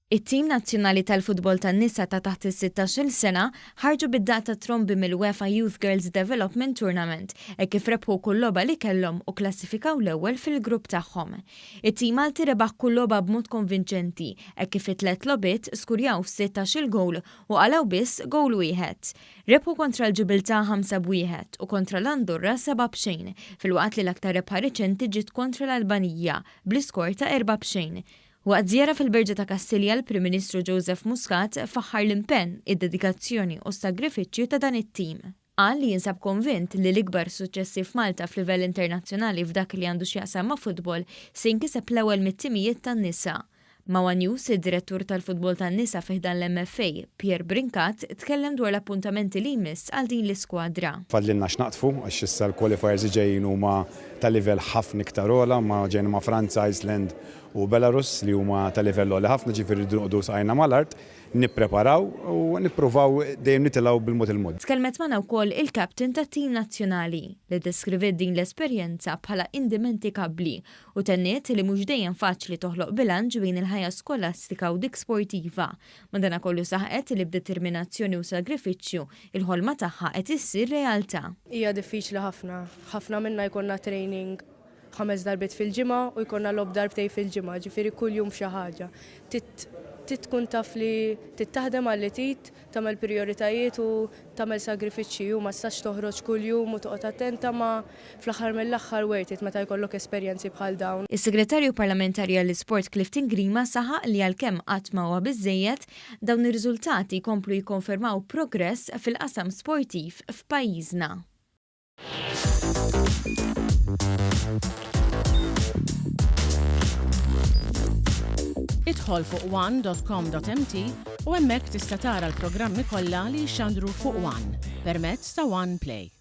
It-tim nazzjonali tal-futbol tan-nisa ta' taħt is-sittax-il sena ħarġu bid-daqq tat-trombi mill-UEFA Youth Girls Development Tournament hekk kif rebħu kull logħba li kellhom u kklassifikaw l-ewwel fil-grupp tagħhom. It-tim Malti rebaħ kull logħba b'mod konvinċenti hekk kif fit-tliet logħbiet skurjaw sittax-il gowl u qalgħu biss gowl wieħed. Rebħu kontra l-Ġibiltà ħamsa b'wieħed u kontra l-Andorra seba' b'xejn filwaqt li l-aktar rebħa riċenti ġiet kontra l-Albanija bl-iskor ta' erbgħa b'xejn. Waqt żjara fil-Berġa ta' Kastilja l-Prim Ministru Joseph Muscat faħħar l-impenn, id-dedikazzjoni u s-sagrifiċċju ta' dan it-tim. Qal li jinsab konvint li l-ikbar suċċessi f'Malta f'livell internazzjonali f'dak li għandu x'jaqsam ma' futbol se jinkiseb l-ewwel mit-timijiet tan-nisa. Ma' one News, id-Direttur tal-Futbol tan-Nisa fi ħdan l-MFA, Pierre Brincat, tkellem dwar l-appuntamenti li jmiss għal din l-iskwadra. Fadlilna x'naqdfu għax issa l-qualifiers li ġejjin huma ta' livell ħafna iktar ogħla, ma ġejna ma' Franza, Iceland u Belarus li huma ta' livell għoli ħafna ġifieri rridu noqogħdu saqajna mal-art, nippreparaw u nippruvaw dejjem nitilgħu bil-mod il-mod. Tkellmet magħna wkoll il-captain tat-tim nazzjonali, li ddeskriviet din l-esperjenza bħala indimentikabbli u tenniet li mhux dejjem faċli toħloq bilanċ bejn il-ħajja skolastika u dik sportiva. Madanakollu saħqet li b'determinazzjoni u sagrifiċċju, il-ħolma tagħha qed issir realtà. Hija diffiċli ħafna. Ħafna minna jkollna training ħames darbiet fil-ġimgħa u jkollna logħob darbtejn fil-ġimgħa, ġifieri kuljum xi ħaġa. Trid trid tkun taf li trid taħdem għal li trid, tagħmel prijoritajiet u tagħmel sagrifiċċji u ma tistax toħroġ kuljum u toqgħod attenta ma fl-aħħar mill-aħħar worth it meta jkollok esperjenzi bħal dawn. Is-Segretarju Parlamentari għall-Isport Clifton Grima saħaq li għalkemm qatt ma huwa biżżejjed, dawn ir-riżultati jkomplu jikkonfermaw progress fil-qasam sportiv f'pajjiżna. Idħol fuq one.com.mt u hemmhekk tista' tara l-programmi kollha li jixxandru fuq One permezz ta' One Play.